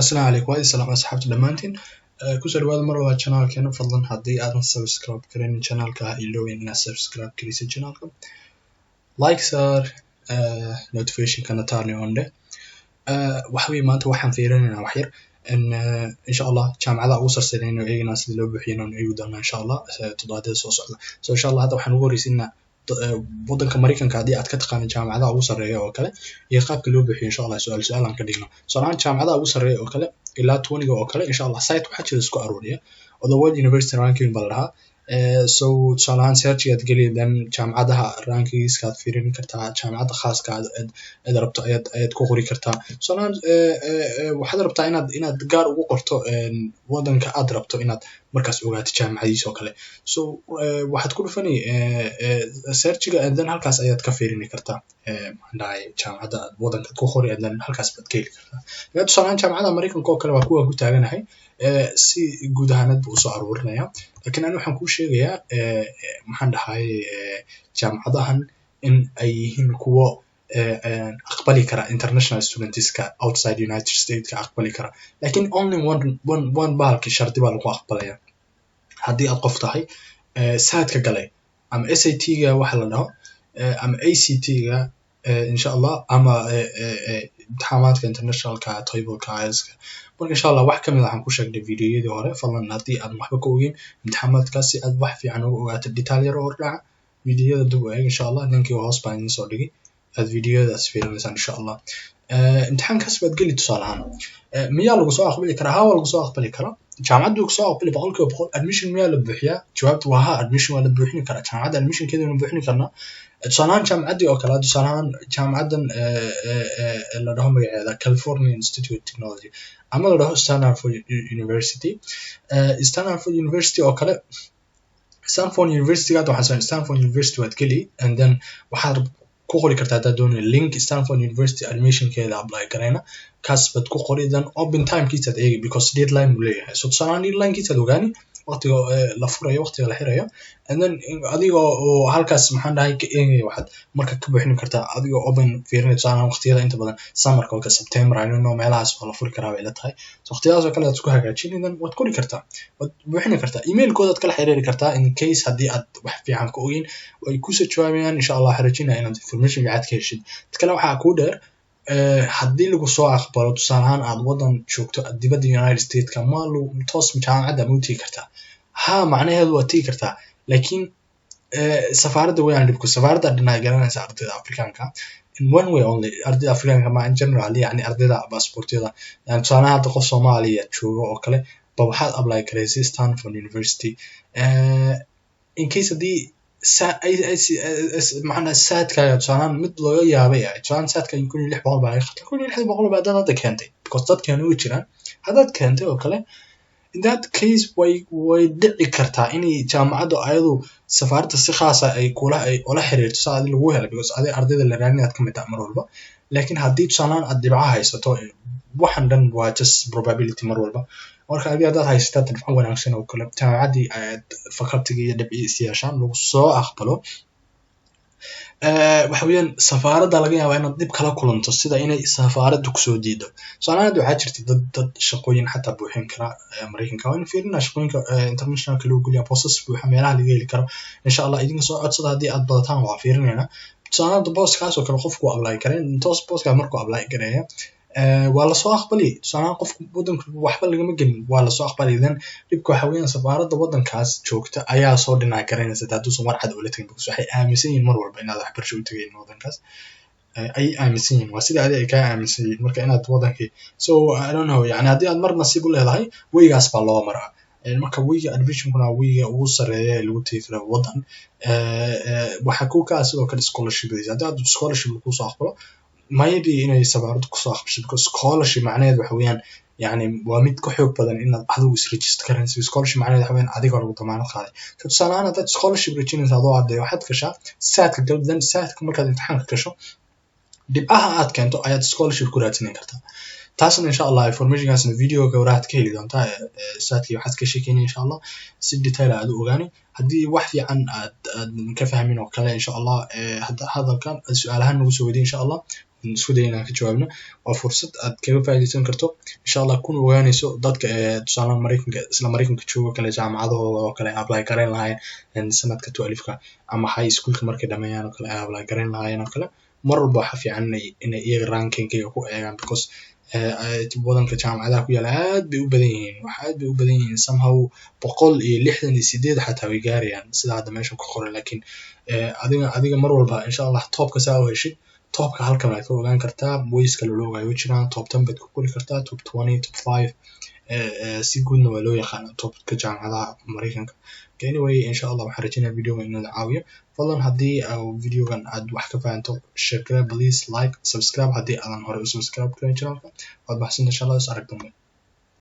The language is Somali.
Asalaamu calaykum, waa idin salaam asxaabta dhammaantiin. Kusoo dhawaada mar labaad channelkeena. Fadlan haddii aadan subscribe karin channelka, ha iloowin inaad subscribe gelisid channelka, like saar, notificationkana turn on dheh. Waxa weeye, maanta waxaan fiirinaynaa wax yar in insha Allah jaamacadaha ugu sarsareyn oo eegnaa sida loo buuxiyo oon eegi doonaa insha Allah toddobaadyada soo socda. So insha Allah hadda waxaan ugu horreysiinaa waddanka Maraykanka, haddii aad ka taqaano jaamacadaha ugu sarreeya oo kale iyo qaabka loo buuxiyo. Insha Allah su-aal su-aal aan ka dhigno. Tusaale ahaan, jaamacadaha ugu sarreeya oo kale ilaa 20-ga oo kale, insha Allah site waxaa jira isku aruuriya oo The World University Ranking baa la dhahaa. So tusaale ahaan searchigaad geli, then jaamacadaha rankingska aad fiirin kartaa, jaamacadda khaaska aad rabto ayaad ku qori kartaa. Tusaale ahaan waxaad rabtaa inaad gaar ugu qorto waddanka aad rabto inaad markaas ogaato jaamacadiisa oo kale. So waxaad ku dhufani searchiga and then halkaas ayaad ka fiirini kartaa, maxaan dhahay, jaamacadda aad waddanka ku qori and then halkaas baad ka heli kartaa. Tusaale ahaan jaamacadaha Maraykanka oo kale waa kuwa ku taaganahay, si guud ahaaneed buu usoo aruurinaya, lakin ani waxaan kuu sheegayaa, maxaan dhahay, jaamacadahan in ay yihiin kuwo aqbali kara international studentska, outside United States ka aqbali kara, lakin only one bahalki shardi baa lagu aqbalaya: haddii aad qof tahay SAT-ka galay ama SAT-ga waxa la dhaho ama ACT-ga insha Allah ama imtixaamaadka internationalka, TOEFL-ka, IELTS-ka. Marka insha Allah wax kamid waxaan ku sheegnay videoyadii hore. Fadlan haddii aadan waxba ka ogeyn imtixaamaadkaas, si aad wax fiican uga ogaato, detail yar oo hordhaca, videoyada dib u eeg. Insha Allah linkii hoos baan idiin soo dhigay, aad videoyadaas fiirinaysaan. Insha Allah imtixaankaas baad geli. Tusaale ahaan, miyaa lagu soo aqbali karaa? Haa, waa lagu soo aqbali karaa, jaamacaddu kusoo aqbali 100%. Admission miyaa la buuxiyaa? Jawaabtu waa haa, admission waa la buuxin karaa, jaamacadda admissionkeeda waynu buuxin karnaa. Tusaale ahaan jaamacaddii oo kale, tusaale ahaan jaamacaddan la dhaho magaceeda California Institute of Technology ama la dhaho Stanford University, Stanford University oo kale, Stanford University hadda waxaan Stanford University waad geli and then waxaad ku qori kartaa haddaad doonaya link Stanford University admissionkeeda apply garayna, kaas baad ku qori, then open timekiisaad eegi, because deadline buu leeyahay. So tusaale ahaan deadlinekiisaad ogaani, waqtiga la furayo, waqtiga la xirayo, and then adiga oo halkaas, maxaan dhahay, ka eegaya, waxaad marka ka buuxin kartaa adigoo open fiirinaya. Tusaale ahaan waqtiyada inta badan summerka oo kale, September, I don't know, meelahaas waa la furi karaa bay ila tahay. So waqtiyadaas oo kale aad isku hagaajin, then waad qori kartaa, waad buuxini kartaa, emailkoodaad kala xiriiri kartaa in case haddii aad wax fiican ka ogeyn, ay kusoo jawaabayaan. Insha Allah waxaan rajinaya inaad information fiican ka heshid. Tad kale waxaa kuu dheer, haddii lagu soo aqbalo, tusaale ahaan aad waddan joogto dibadda United Stateska, ma lagu toos jaamacadda ma u tegi kartaa? Ha, macnaheedu waad tegi kartaa, laakiin safaaradda wayaan dhibku, safaaradda deny garanaysa ardayda Afrikaanka in one way only. Ardayda Afrikaanka ma in general, yani ardayda baasaboortyada, yani tusaale ahaan hadda qof Soomaaliya joogo oo kale ba waxaad apply garaysay Stanford University, in case haddii maxaa SAT-kaaga tusaalehaan mid looga yaabay ah, tusaalehaan SAT-kaaga 1600 baa laga qatay, 1600 baa haddaad hadda keentay, because dadkeena way jiraan, haddaad keentay oo kale, in that case way dhici kartaa inay jaamacaddu ayadu safaaradda si khaasa ay kula ay ula xiriirto si adi lagu helo, because adi ardayda la raadinaad ka mid tahay mar walba. Laakiin haddii tusaalehaan aad dhibco haysato, waxan dhan waa just probability mar walba. Marka adi haddaad haysataa dhibco wanaagsan oo kale, jaamacaddii aad facultyga iyo dhibcii is yeeshaan, lagu soo aqbalo, waxa weeyaan safaaradda laga yaabaa inaad dhib kala kulanto, sida inay safaaraddu kusoo diido. Tusaale ahaan waxaa jirta dad shaqooyin xataa buuxin kara Maraykanka. Waa in fiirinaa shaqooyinka internationalka loo geliya, boosas buuxa meelaha laga heli karo. Insha Allah idinka soo codsada haddii aad badataan, waa fiirinaynaa. Tusaale ahaan booskaas oo kale qofku apply gareyn toos, booskaa markuu apply gareeya waa lasoo aqbali. Tusaale ahaan qofku waddanka waxba lagama gelin, waa lasoo aqbali. Then dhibka waxa weeyaan safaaradda waddankaas joogta ayaa soo deny garaynaysa hadduusan warcad ula tagin, because waxay aaminsan yihiin mar walba inaad waxbarasho u tagayn waddankaas ayay aaminsan yihiin, waa sida adi ay kaa aaminsan yihiin marka inaad waddankii. So I don't know, yani haddii aad mar nasiib u leedahay, weygaas baa loo maraa. Marka weyga admissionkuna weyga ugu sarreeya ee lagu tegi karo waddan. Waxaa ku kaa sidoo kale scholarship, haddii aad scholarship lagu soo aqbalo, maybe inay safaaraddu kusoo aqbasho, because scholarship macnaheedu waxa weeyaan, yani waa mid ka xoog badan inaad adigu is register garanayso. Scholarship macnaheedu waxa weeyaan adigoo lagu damaanad qaaday. So tusaale ahaan haddaad scholarship rajinayso adoo arday, waxaad gashaa SAT-ka gal, then SAT-ka markaad imtixaanka gasho, dhibcaha aad keento ayaad scholarship ku raadsanan kartaa. Taasna insha Allah informationkaasna videoga waraad ka heli doontaa. SATkii waxaad ka sheekeynaya insha Allah si detail aad u ogaani. Haddii wax fiican aad ka fahmin oo kale, insha Allah hadalkan su-aalahaan nagu soo weydiin, insha Allah isku day inaan ka jawaabno. Waa fursad aad kaga faa'iidaysan karto insha Allah, kuna ogaanayso dadka tusaalaha Maraykanka, isla Maraykanka joogo kale, jaamacadahooda oo kale apply garayn lahaayeen sanadka 12ka ama high schoolka markay dhameeyaan oo kale ay apply garayn lahaayeen oo kale. Mar walba waxa fiican inay iyaga rankingkiga ku eegaan, because wadanka jaamacadaha ku yaala aad bay u badan yihiin, wax aad bay u badan yihiin. Somehow 168 xataa way gaarayaan sida hadda meeshan ku qoran. Laakiin adiga mar walba insha Allah topka saa u heshid, topka halkan waad ka ogaan kartaa. Ways kale loo ogaayo way jiraan. Top 10 baad ku qori kartaa, top 20, top 5, si guudna waa loo yaqaana topka jaamacadaha Maraykanka. Anyway, insha Allah waxaan rajeynaya videogan inuu caawiyo. Fadlan haddii videogan aad wax ka fahanto, share garee please, like, subscribe haddii aadan hore u subscribe karin channelka. Waad mahadsantahay. Insha Allah is arag dambe.